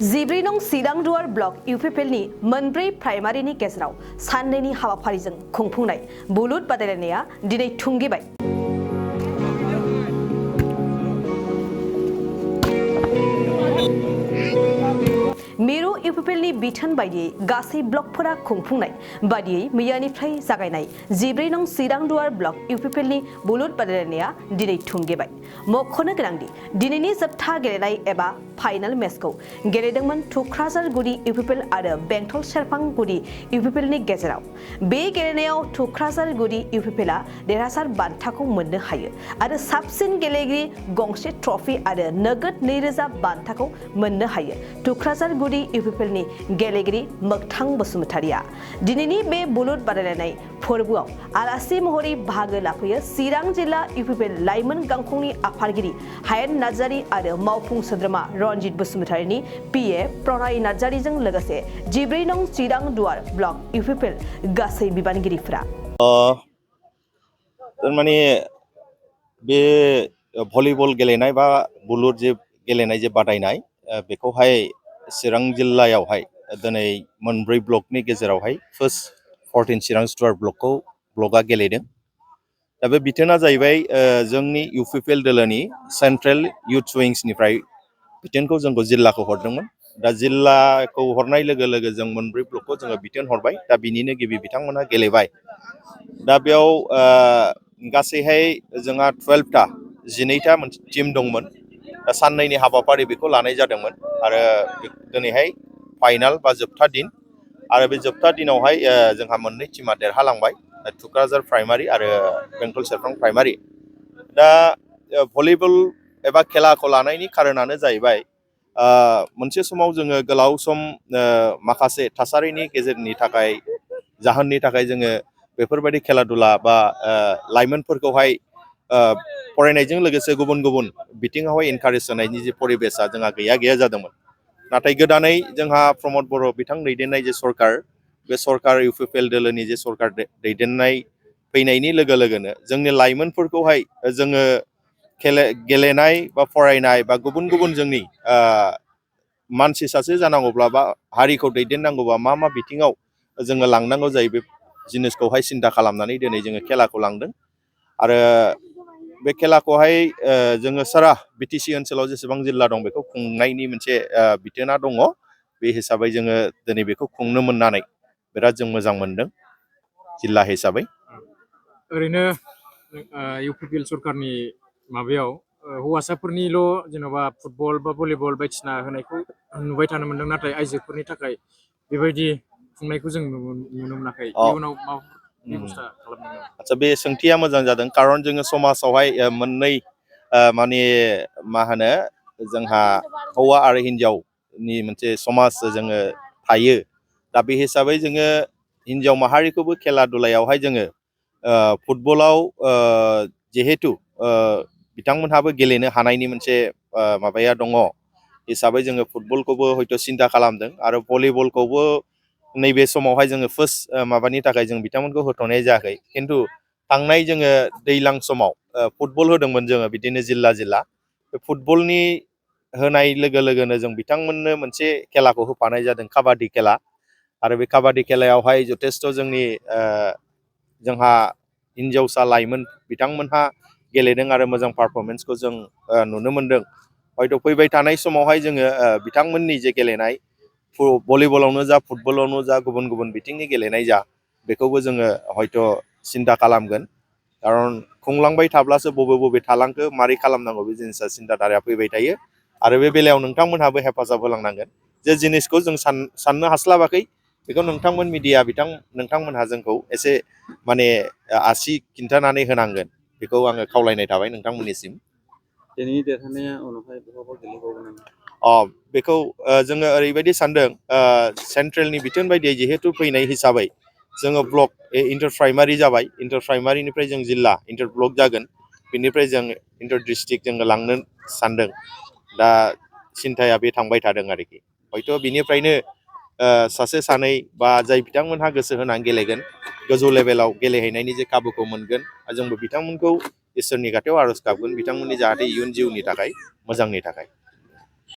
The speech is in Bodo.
जिब्रै नं सिरांदुवार ब्लक इउपिपिएलनि मोनब्रै प्राइमारिनि गेजेराव साननैनि हाबाफारिजों खुंफुंनाय बुलुर बादायलायनाया दिनै थुंगेबाय। मिरु इउपिपिएलनि बिथोन बायदियै गासै ब्लकफोरा खुंफुंनाय बादियै मैयानिफ्राय जागायनाय जिब्रै नं सिरांदुवार ब्लक इउपिपिएलनि बुलुर बादायलायनाया दिनै थुंगेबाय। मख'नो गोनांदि दिनैनि जोबथा गेलेनाय एबा फाइनाल मेचखौ गेलेदोंमोन थुक्राझारगुरि इउपिपिएल आरो बेंटल सेरफांगुरि इउपिपिएलनि गेजेराव। बे गेलेनायाव थुक्राझारगुरि इउपिपिएलआ देरहासार बान्थाखौ मोननो हायो आरो साबसिन गेलेगिरि गंसे ट्रफी आरो नोगोद 2000 बान्थाखौ मोननो हायो। थुक्राझारगुरि इउपिपिएलनि गेलेगिरि मोगथां बसुमतारिया दिनैनि बे बुलुर बादायलायनाय फोरबोआव आलासि महरै बाहागो लाफैयो चिरां जिल्ला इउपिपिएल लाइमोन गांखंनि आफादगिरि हायेन नार्जारी आरो मावफुं सोद्रोमा रनजित बसुमतारिनि पिए प्रणय नार्जारीजों लोगोसे जिब्रै नं सिरांदुवार ब्लक इउपिपिएल गासै बिबानगिरिफोरा। माने बे भलिबल गेलेनाय बा बुलुर जे गेलेनाय जे बादायनाय बेखौहाय चिरां जिल्लायावहाय दिनै मोनब्रै ब्लकनि गेजेरावहाय फार्स्ट 14 चिरांदुवार ब्लकआ गेलेदों। दा बे बिथोना जाहैबाय जोंनि इउपिपिएल दोलोनि सेन्ट्रेल इयुथ उइंसनिफ्राय बिथोनखौ जोंखौ जिल्लाखौ हरदोंमोन। दा जिल्लाखौ हरनाय लोगो लोगो जों मोनब्रै ब्लकखौ जोङो बिथोन हरबाय। दा बिनिनो गिबि बिथांमोनहा गेलेबाय। दा बेयाव गासैहाय जोंहा 12टा 12टा टीम दंमोन। दा साननैनि हाबाफारि बेखौ लानाय जादोंमोन आरो दिनैहाय फाइनाल बा जोबथा दिन आरो बे जोबथा दिनावहाय जोंहा मोननै टीमा देरहालांबाय, थुक्राझार प्राइमारि आरो बेंटल सेरफां प्राइमारि। दा भलिबल एबा खेलाखौ लानायनि खारनानो जाहैबाय मोनसे समाव जोङो गोलाव सम माखासे थासारिनि गेजेरनि थाखाय जाहोननि थाखाय जोङो बेफोरबायदि खेला दुला बा लाइमोनफोरखौहाय फरायनायजों लोगोसे गुबुन गुबुन बिथिङावहाय इनकारेज होनायनि जे परिबेसा जोंहा गैया जादोंमोन। नाथाय गोदानै जोंहा प्रमद बर' बिथां दैदेननाय जे सरकार, बे सरकार इउपिपिएल दोलोनि जे सरकार दैदेननाय फैनायनि लोगो लोगोनो जोंनि लाइमोनफोरखौहाय जोङो गेलेनाय बा फरायनाय बा गुबुन गुबुन जोंनि मानसि सासे जानांगौब्ला बा हारिखौ दैदेननांगौबा मा बिथिङाव जोङो लांनांगौ जायो बे जिनिसखौहाय सिन्था खालामनानै दिनै जोङो खेलाखौ लांदों। आरो बे खेलाखौहाय जोङो सारा बिटिसि ओनसोलाव जेसेबां जिल्ला दं बेखौ खुंनायनि मोनसे बिथोना दङ। बे हिसाबै जोङो दिनै बेखौ खुंनो मोननानै बिराद जों मोजां मोनदों जिल्ला हिसाबै। ओरैनो इउपिपिएल सरकारनि माबायाव हौवासाफोरनिल' जेन'बा फुटबल बा भलिबल बायदिसिना होनायखौ नुबाय थानो मोनदों, नाथाय आइजोफोरनि थाखाय बेबायदि खुंनायखौ जों नुनो मोनाखै। इयुनाव मा बेबस्था खालामनांगोन? आदसा, बे सोंथिया मोजां जादों, खारन जोङो समाजावहाय मोननै माने मा होनो जोंहा हौवा आरो हिन्जावनि मोनसे समाज जोङो थायो। दा बे हिसाबै जोङो हिन्जाव माहारिखौबो खेला दुलायावहाय जोङो फुटबलाव जिहेथु बिथांमोनहाबो गेलेनो हानायनि मोनसे माबाया दङ हिसाबै जोङो फुटबलखौबो हयथ' सिन्था खालामदों आरो भलिबलखौबो नैबे समावहाय जोङो फार्स्ट माबानि थाखाय जों बिथांमोनखौ होथ'नाय जायाखै। खिन्थु थांनाय जोङो दैज्लां समाव फुटबल होदोंमोन जोङो बिदिनो जिल्ला जिल्ला। बे फुटबलनि होनाय लोगो लोगोनो जों बिथांमोननो मोनसे खेलाखौ होफानाय जादों, काबादि खेला। आरो बे काबादि खेलायावहाय जथेस्थ' जोंनि जोंहा हिन्जावसा लाइमोन बिथांमोनहा गेलेदों आरो मोजां पारफरमेन्सखौ जों नुनो मोनदों। हयथ' फैबाय थानाय समावहाय जोङो बिथांमोननि जे गेलेनाय भलिबलावनो जा फुटबलावनो जा गुबुन गुबुन बिथिंनि गेलेनाय जा बेखौबो जोङो हयथ' सिन्था खालामगोन। खारन खुंलांबाय थाब्लासो बबे थालांखो मारै खालामनांगौ बे जिनिसा सिन्थाधाराया फैबाय थायो। आरो बे बेलायाव नोंथांमोनहाबो हेफाजाब होलांनांगोन। जे जिनिसखौ जों साननो हास्लाबाखै बेखौ नोंथांमोन मिडिया नोंथांमोनहा जोंखौ एसे माने आसि खिन्थानानै होनांगोन। बेखौ आङो खावलायनाय थाबाय नोंथांमोननिसिम। दिनैनि देरहानाया उनावहाय बहाबा गेलेबावगोन नामा? बेखौ जोङो ओरैबायदि सानदों, सेन्ट्रेलनि बिथोन बायदियै जिहेथु फैनाय हिसाबै जोङो ब्लक इन्टार प्राइमारि जाबाय, इन्टार प्राइमारिनिफ्राय जों जिल्ला इन्टार ब्लक जागोन, बिनिफ्राय जों इन्टार डिस्ट्रिक्ट जोङो लांनो सानदों। दा सिन्थाया बे थांबाय थादों आरोखि। हयथ' बिनिफ्रायनो सासे सानै बा जाय बिथांमोनहा गोसो होनानै गेलेगोन गोजौ लेभेलाव गेलेहैनायनि जे खाबुखौ मोनगोन। जोंबो बिथांमोनखौ इसोरनि खाथियाव आर'ज गाबगोन बिथांमोननि जाहाथे इयुन जिउनि थाखाय मोजांनि थाखाय।